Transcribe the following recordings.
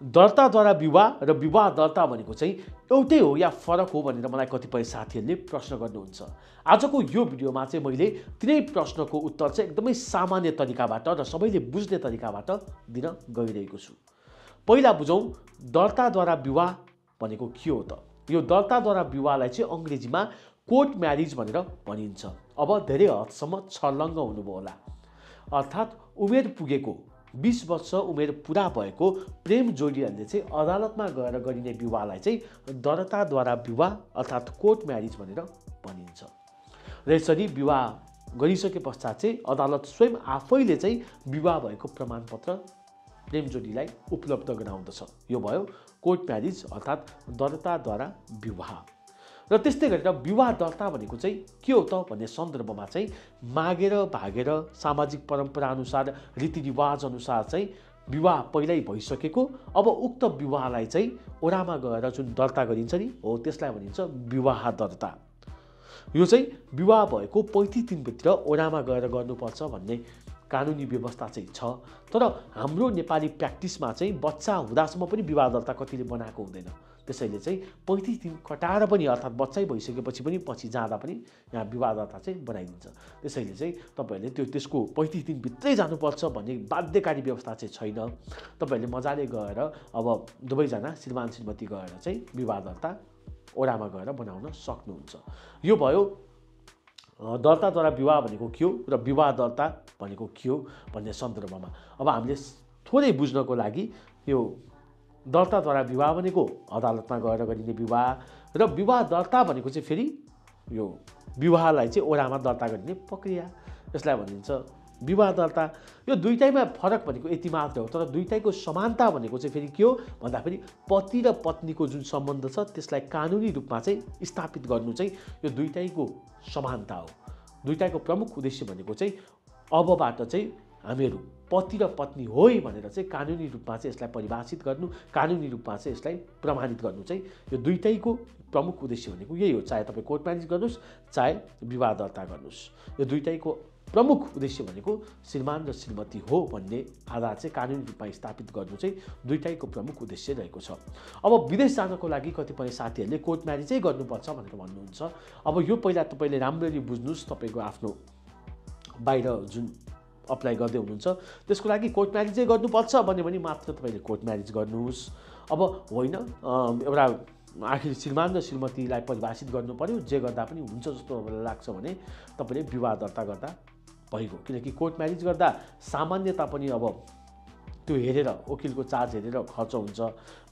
दर्ताद्वारा विवाह र विवाह दर्ता भनेको चाहिँ एउटै हो या फरक हो भनेर मलाई कतिपय साथीहरूले प्रश्न गर्नुहुन्छ। आजको यो भिडियोमा चाहिँ मैले तिनै प्रश्नको उत्तर चाहिँ एकदमै सामान्य तरिकाबाट र सबैले बुझ्ने तरिकाबाट दिन गइरहेको छु। पहिला बुझौँ दर्ताद्वारा विवाह भनेको के हो त? यो दर्ताद्वारा विवाहलाई चाहिँ अङ्ग्रेजीमा कोर्ट म्यारिज भनेर भनिन्छ। अब धेरै हदसम्म छर्लङ्ग हुनुभयो होला। अर्थात् उमेर पुगेको 20 वर्ष उमेर पुरा भएको प्रेम जोडीहरूले चाहिँ अदालतमा गएर गरिने विवाहलाई चाहिँ दर्ताद्वारा विवाह अर्थात् कोर्ट म्यारिज भनेर भनिन्छ। र यसरी विवाह गरिसके पश्चात चाहिँ अदालत स्वयं आफैले चाहिँ विवाह भएको प्रमाणपत्र प्रेम जोडीलाई उपलब्ध गराउँदछ। यो भयो कोर्ट म्यारिज अर्थात् दर्ताद्वारा विवाह। र त्यस्तै गरेर विवाह दर्ता भनेको चाहिँ के हो त भन्ने सन्दर्भमा चाहिँ मागेर भागेर सामाजिक परम्परा अनुसार रीतिरिवाज अनुसार चाहिँ विवाह पहिल्यै भइसकेको अब उक्त विवाहलाई चाहिँ ओरामा गएर जुन दर्ता गरिन्छ नि हो त्यसलाई भनिन्छ विवाह दर्ता। यो चाहिँ विवाह भएको 35 दिनभित्र ओरामा गएर गर्नुपर्छ भन्ने कानुनी व्यवस्था चाहिँ छ। तर हाम्रो नेपाली प्र्याक्टिसमा चाहिँ बच्चा हुँदासम्म पनि विवाह दर्ता कतिले बनाएको हुँदैन। त्यसैले चाहिँ 35 दिन कटाएर पनि अर्थात् बच्चै भइसकेपछि पनि पछि जाँदा पनि यहाँ विवाह दर्ता चाहिँ बनाइदिन्छ। त्यसैले चाहिँ तपाईँहरूले त्यसको 35 दिनभित्रै जानुपर्छ भन्ने बाध्यकारी व्यवस्था चाहिँ छैन। तपाईँहरूले मजाले गएर अब दुवैजना श्रीमान श्रीमती गएर चाहिँ विवाह दर्ता ओरामा गएर बनाउन सक्नुहुन्छ। यो भयो दर्ताद्वारा विवाह भनेको के हो र विवाह दर्ता भनेको के हो भन्ने सन्दर्भमा। अब हामीले थोरै बुझ्नको लागि यो दर्ताद्वारा विवाह भनेको अदालतमा गएर गरिने विवाह र विवाह दर्ता भनेको चाहिँ फेरि यो विवाहलाई चाहिँ ओरामा दर्ता गरिने प्रक्रिया, यसलाई भनिन्छ विवाह दर्ता। यो दुईटैमा फरक भनेको यति मात्र हो। तर दुईटैको समानता भनेको चाहिँ फेरि के हो भन्दाखेरि पति र पत्नीको जुन सम्बन्ध छ त्यसलाई कानुनी रूपमा चाहिँ स्थापित गर्नु चाहिँ यो दुईटैको समानता हो। दुईटैको प्रमुख उद्देश्य भनेको चाहिँ अबबाट चाहिँ हामीहरू पति र पत्नी होइ भनेर चाहिँ कानुनी रूपमा चाहिँ यसलाई परिभाषित गर्नु, कानुनी रूपमा चाहिँ यसलाई प्रमाणित गर्नु चाहिँ यो दुईटैको प्रमुख उद्देश्य भनेको यही हो। चाहे तपाईँ कोर्ट म्यारिज गर्नुहोस् चाहे विवाह दर्ता गर्नुहोस्, यो दुईटैको प्रमुख उद्देश्य भनेको श्रीमान र श्रीमती हो भन्ने आधार चाहिँ कानुनी रूपमा स्थापित गर्नु चाहिँ दुईटैको प्रमुख उद्देश्य रहेको छ। अब विदेश जानको लागि कतिपय साथीहरूले कोर्ट म्यारिजै गर्नुपर्छ भनेर भन्नुहुन्छ। अब यो पहिला तपाईँले राम्ररी बुझ्नुहोस्। तपाईँको आफ्नो बाहिर जुन अप्लाई गर्दै हुनुहुन्छ त्यसको लागि कोर्ट म्यारिजै गर्नुपर्छ भन्यो भने मात्र तपाईँले कोर्ट म्यारिज गर्नुहोस्। अब होइन एउटा आखिर श्रीमान र श्रीमतीलाई परिभाषित गर्नु पर्यो, जे गर्दा पनि हुन्छ जस्तो तपाईँलाई लाग्छ भने तपाईँले विवाह दर्ता गर्दा भइगयो। किनकि कोर्ट म्यारिज गर्दा सामान्यता पनि अब त्यो हेरेर वकिलको चार्ज हेरेर खर्च हुन्छ।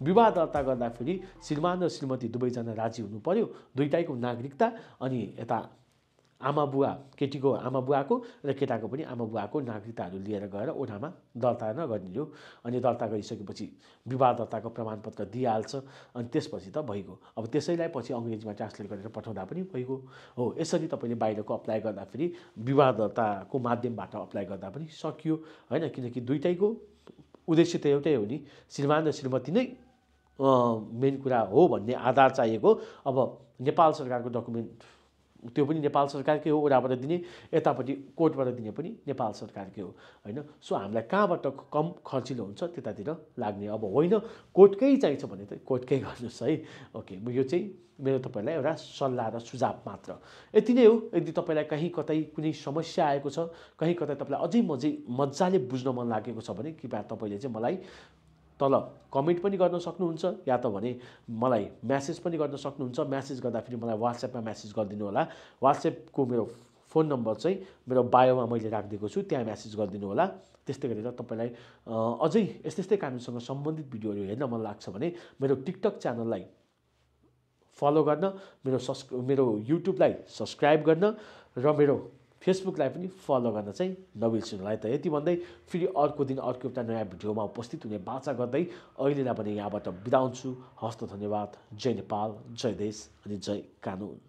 विवाह दर्ता गर्दाखेरि श्रीमान र श्रीमती दुवैजना राजी हुनु पर्यो, दुईटैको नागरिकता अनि यता आमा बुवा केटीको आमा बुवाको र केटाको पनि आमा बुवाको नागरिकताहरू लिएर गएर ओठामा दर्ता नगर्ने हो। अनि दर्ता गरिसकेपछि विवाह दर्ताको प्रमाणपत्र दिइहाल्छ अनि त्यसपछि त भइगयो। अब त्यसैलाई पछि अङ्ग्रेजीमा ट्रान्सलेट गरेर पठाउँदा पनि भइगयो। हो यसरी तपाईँले बाहिरको अप्लाई गर्दाखेरि विवाह दर्ताको माध्यमबाट अप्लाई गर्दा पनि सकियो होइन। किनकि दुईटैको उद्देश्य त एउटै हो नि, श्रीमान र श्रीमती नै मेन कुरा हो भन्ने आधार चाहिएको। अब नेपाल सरकारको डकुमेन्ट त्यो पनि नेपाल सरकारकै हो, ओराबाट दिने यतापट्टि कोर्टबाट दिने पनि नेपाल सरकारकै हो होइन। सो हामीलाई कहाँबाट कम खर्चिलो हुन्छ त्यतातिर लाग्ने। अब होइन कोर्टकै चाहिन्छ भने त कोर्टकै गर्नुहोस् है। ओके, यो चाहिँ मेरो तपाईँलाई एउटा सल्लाह र सुझाव मात्र यति नै हो। यदि तपाईँलाई कहीँ कतै कुनै समस्या आएको छ, कहीँ कतै तपाईँलाई अझै मजाले बुझ्न मन लागेको छ भने कृपया तपाईँले चाहिँ मलाई तल कमेन्ट पनि गर्न सक्नुहुन्छ या त भने मलाई म्यासेज पनि गर्न सक्नुहुन्छ। म्यासेज गर्दाखेरि मलाई वाट्सएपमा म्यासेज गरिदिनु होला। वाट्सएपको मेरो फोन नम्बर चाहिँ मेरो बायोमा मैले राखिदिएको छु, त्यहाँ म्यासेज गरिदिनु होला। त्यस्तै गरेर तपाईँलाई अझै यस्तै कानुनसँग सम्बन्धित भिडियोहरू हेर्न मन लाग्छ भने मेरो टिकटक च्यानललाई फलो गर्न, मेरो युट्युबलाई सब्सक्राइब गर्न र मेरो फेसबुकलाई पनि फलो गर्न चाहिँ नबिर्सिनु होला। त यति भन्दै फेरि अर्को दिन अर्को एउटा नयाँ भिडियोमा उपस्थित हुने बाचा गर्दै अहिलेलाई भने यहाँबाट बिदा हुन्छु। हस्त धन्यवाद। जय नेपाल, जय देश अनि जय कानुन।